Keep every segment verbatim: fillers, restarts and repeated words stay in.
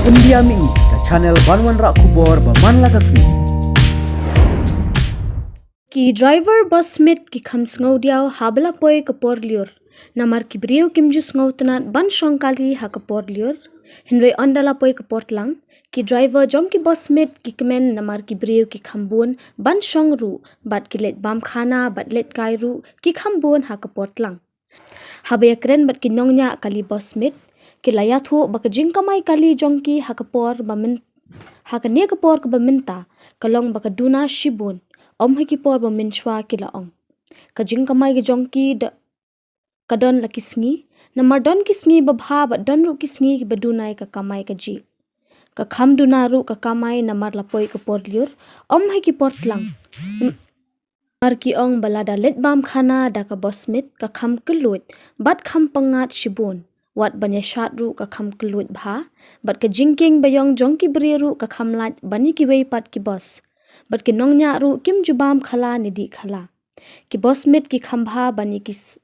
India Mihni, ka channel ban wanrah khubor ba man la ka sngi. Ki driver bus Smit ki kham sngewdiaw haba la poi ka por lyiur. Namar ki briew kim ju sngewtynnat ban shong kali ha ka por lyiur. Hynrei ynda la poi ka por tlang, ki driver jong ki bus Smit ki kmen namar ki briew ki kham bun ban shong ruh, bad ki leit bam khana bad leit kai ruh ki kham bun ha ka por tlang. Haba ïakren bad ki nongñiah kali bus Smit, ki la ïathuh ba ka jingkamai kali jong ki ha ka por ba myn-, ha kane ka por kaba mynta, ka long ba ka duna shibun, ym ha ki por ba mynshuwa, ki la ong. Ka jingkamai ka jong ki da, ka don la ki sngi, namar don ki sngi babha bad don ruh ki sngi ba duna ïa ka kamai kajih. Ka kham duna ruh ka kamai namar la poi ka por lyiur, ym ha ki por tlang. Namar ki ong ba lada leit bam khana da ka bus Smit ka kham kylluid, bad kham pyngngad shibun. Wat ban ïashad ruh ka kham kylluid bha, bad ka jingkieng baïong jong ki briew ruh ka kham lait ban ïa kiwei pat ki bus. Bad ki nongñiah ruh kim ju bam khala ne dih khala. Ki bus Smit ki kham bha ban ïa ki s-,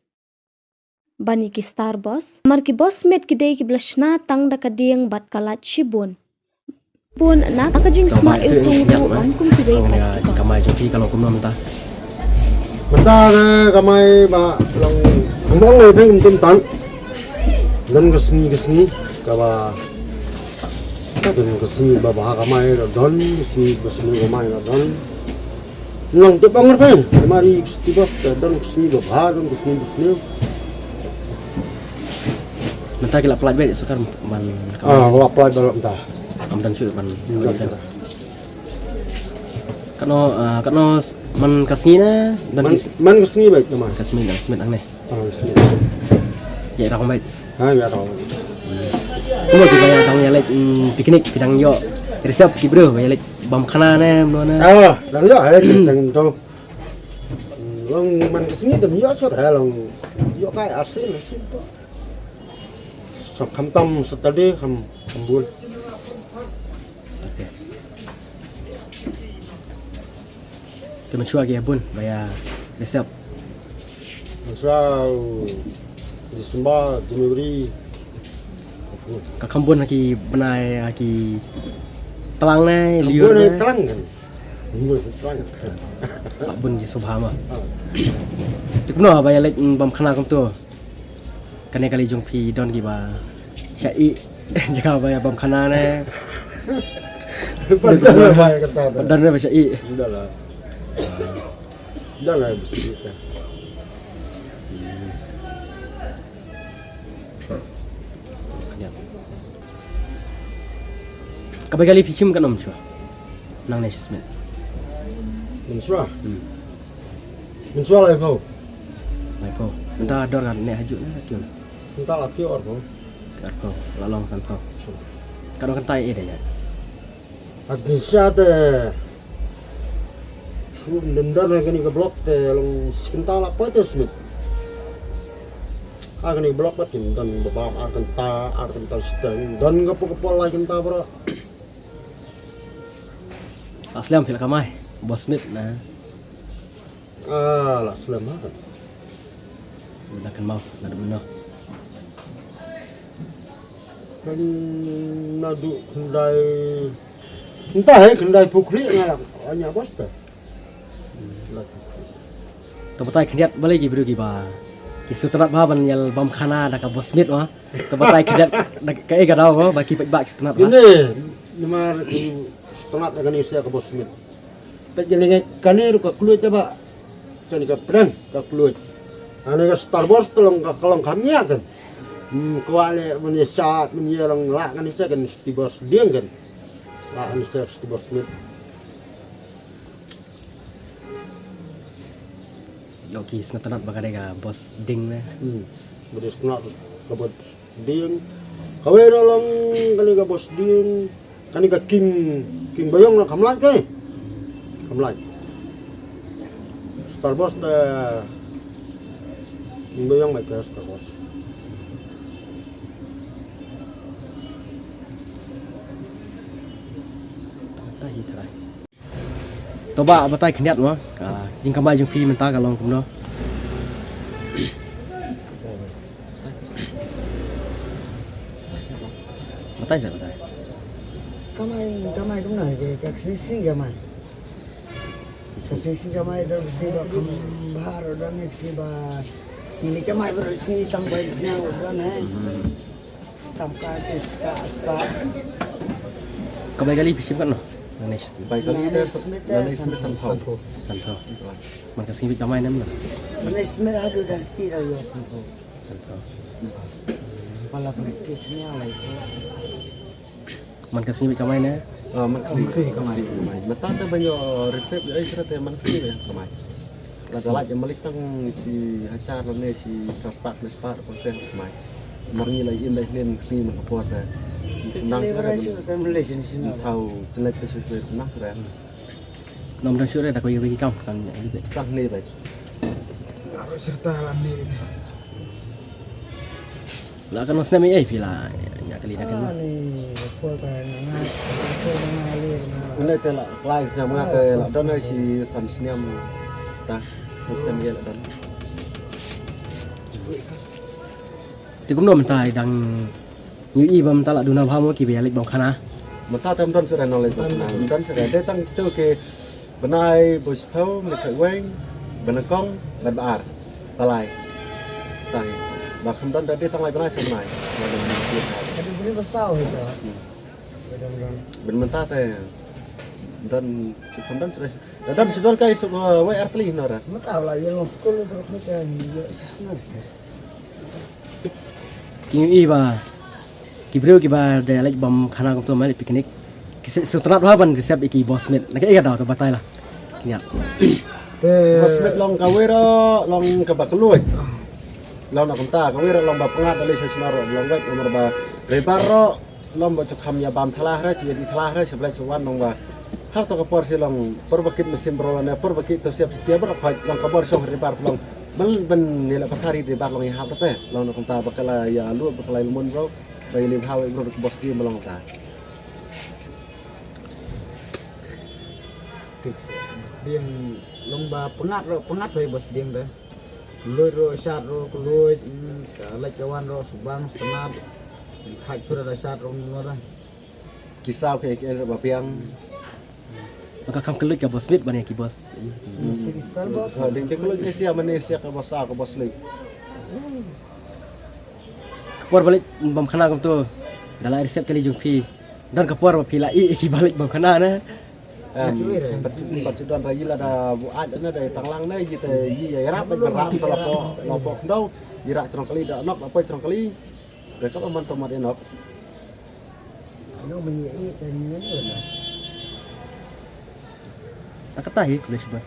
ban ïa ki Star Bus. Namar ki bus Smit ki dei kiba la shna tang da ka dieng bad ka lait shibun. Bun na ka jingsma iwtung ruh ym kum kiwei pat ki bus. Kamai jong phi ka long kumno mynta? Mynta ka kamai ba long, ong ong lei phi ym tip tang. Don ka sngi ka sngi kaba, don ka sngi ba bha kamai la don, ka sngi ba sniew kamai la don. Nang tip ong phi, mari ka sngi ba don ka sngi ba bha, don ka sngi ba sniew. Mynta ki la pynlait beit sorkar ban kamai. Ah, la pynlait beit mynta. Kam don shuh ban. Don shuh. Katno, ah, katno s-, man ka sngi ne? Don man, ki s-, man ka sngi beit, man ka sngi, don Smit hangne. Ah, Smit. Ïa rong beit. Ha, ïa rong. Kumno ki ba ïa dang ïa leit, mm, picnic, ki dang ïoh reserve ki briew ba ïa leit bam khana ne, mano ne? Ah, dang ïoh, hai, dang to. Long man ka sngi dang ïoh shuh, hai, long ïoh kai arsien, arsien to. Sa kham tam Saturday kham, kham bun. Okay. Te mynshuwa ki ïa bun ba ïa reserve? Mynshuwa, uh, December, January. Ka kham bun ha ki bnai, ha ki tlang ne, kham lyiur bun ha ne? Tlang kan. Kham bun ha tlang. Ka bun ki sngewbha ma. Ah. Te kumno ba ïa leit, mm, bam khana kumto? Kane kali jong phi don kiba shah ïeh jaka ba ïa bam khana ne? Pat don ba ïa kata. Pat don ba shah ïeh. Don la. Don la ba shah ïeh. Kaba kali phi shim katno mynshuwa? Nangne sha Smit. Mynshuwa? Hmm. Mynshuwa laiphew. Laiphew. Mynta dor katne hajuh ne, katne? Mynta la phi arphew. Arphew, la long sanphew. Sure. Katno kynta ïa da ïa? Ar kynta te. Shu dendar na kane ka block te long shi kynta la poi te Smit. Ha kane ka block pat kin don ba bam ar kynta, ar kynta shiteng. Don ka pok ka pol lai kynta bro. La slem phi la kamai, bos Smit na. Ah, la slem ha. Mynta kynmaw naduh mynno? Kan naduh khyndai. Mynta he khyndai phew khlieh nga la ïa bos te. To batai khyndiat balei ki briew kiba ki sngewtynnat bha ban ïa bam khana da ka bos Smit ma. To batai khyndiat da kaei ka daw ma ba ki paidbah ki sngewtynnat bha. Kine namar ki sngewtynnat da kane sha ka bos Smit. Peit kane, kane ruh ka kluid te ba. Kane ka pdeng ka kluid. Kane ka Star Bus te long ka, ka long kham ïa kan. Hmm, kwah leh ban ïa sat ban ïa long lah kane sha kan City Bus dieng kan. Lah kane sha City Bus Smit. Ïoh ki sngewtynnat ba ka dei ka bos dieng ne. Hmm. Ba dei sngewtynnat ka bos dieng. Kawei ruh long kane ka bos dieng. Kane ka King, King Bayong na kham lait te. Kham lait. Star Bus te King Bayong mai ka Star Bus. Ta hi trai. To ba batai khyndiat mo, ka jingkamai jong phi mynta ka long kumno? Batai sa batai. Kamai, kamai kumno ke, ka sngi sngi kamai. Ka sngi sngi kamai, don ka sngi ba kham bha, don ka sngi ba. Ngi kamai ba sngi tang bai nya don hai. Tang ka te spa, spa. Ka bai kali phi shim katno? Nangne. Bai kali te nangne Smith te nangne Smith sanphew. Sanphew. Sanphew. Man ka sngi bit kamai ne mano? Nangne Smith haduh da kti da ïoh sanphew. Sanphew. Pala pala ke chini alai. Man ka sngi bit kamai ne? Ah, man ka sngi, man ka sngi kamai. Mynta te ban ïoh receipt ïa i shuh te man ka sngi bit kamai. Lada lait ïa malik tang shi hajar lane shi phra spah, phra spah, pang seh kamai. Mar ngi la im la hlin ka sngi man ka por te. Nang shuh te Malaysia ni shuh. Thaw te lait te shuh te nang shuh. Nam dang shuh re da ko ïa ki kam kan ïa ki. Tang ni bit. Aro serta la ni bit. La kan snem ei phi la ïa kali da kan. Ah, ni ko ka nga ko nga le nga. Ine te la klai snem nga te la don ai shi san snem ta san snem ei la don. Te kumno mynta i dang ngi i ba mynta la duna bha mo ki ba ïa leit bam khana. Mynta te ym don shuh re nong leit bam khana. Ym don shuh re. Dei tang tu ki bnai ba shiphew mynta ka weng ba nyngkong ba ar. Ba lai. Tang ba kham don da dei tang lai bnai sa bnai. Ka dei bnai ba saw hi ka. Ban mynta te don shu kham don shuh re. Da don shu don kai suk wei ar tylli noh ra. Mynta la ïa long skul ba khoi ka ïa shu sngewsih. Ki ngi i ba ki briew kiba da leit bam khana kumto ma leit picnic. Ki sngewtynnat bha ban receive ïa ki Boss Mate. Na ka ïa daw to batai la. Ïa. Te Boss Mate long kawei ruh long kaba kylluid. Long na kumta kawei ruh long ba pyngngad da leit sha shnong ruh long wet namar ba Raibar ruh long ba ju kham ïa bam thala hra ju ïa di thala hra sha Blei sha wan long ba. Ha to ka por shi long por ba kit mynsiem bro ne por ba kit to siap setia bro khoi long ka bor shong Raibar long. Ban ban ni la pathari Raibar long ïa hap te long na kumta ba ka la ïa lu ba ka la ïa lemon bro. Ba ïa lim ha wei bro ka Boss Dieng ba long ta. Tip se Boss Dieng long ba pyngngad ruh pyngngad wei Boss Dieng te. Kylluid ruh shat ruh kylluid ka leit ka wan ruh subang stemap. Thait sura da shat ruh nora. Ki saw ki ki ruh ba biang. Maka kam kylluid ka Boss Mate ban ïa ki boss. Six star boss. Ha ding ding kylluid ni sia mane sia ka boss ka boss lei. Ka por ba leit bam khana kumto da la receive kali jong phi. Don ka por ba phi la i ki ba leit bam khana ne. Em, pat pat don ra ila da bu aj ne da tang lang ne ite i rap ba rap ta la po la po khndau i rap trong kali da nok la po trong kali. Da ka ba man to mat inok. Ano mani i ta ni na. Ta kata hi kule shuba.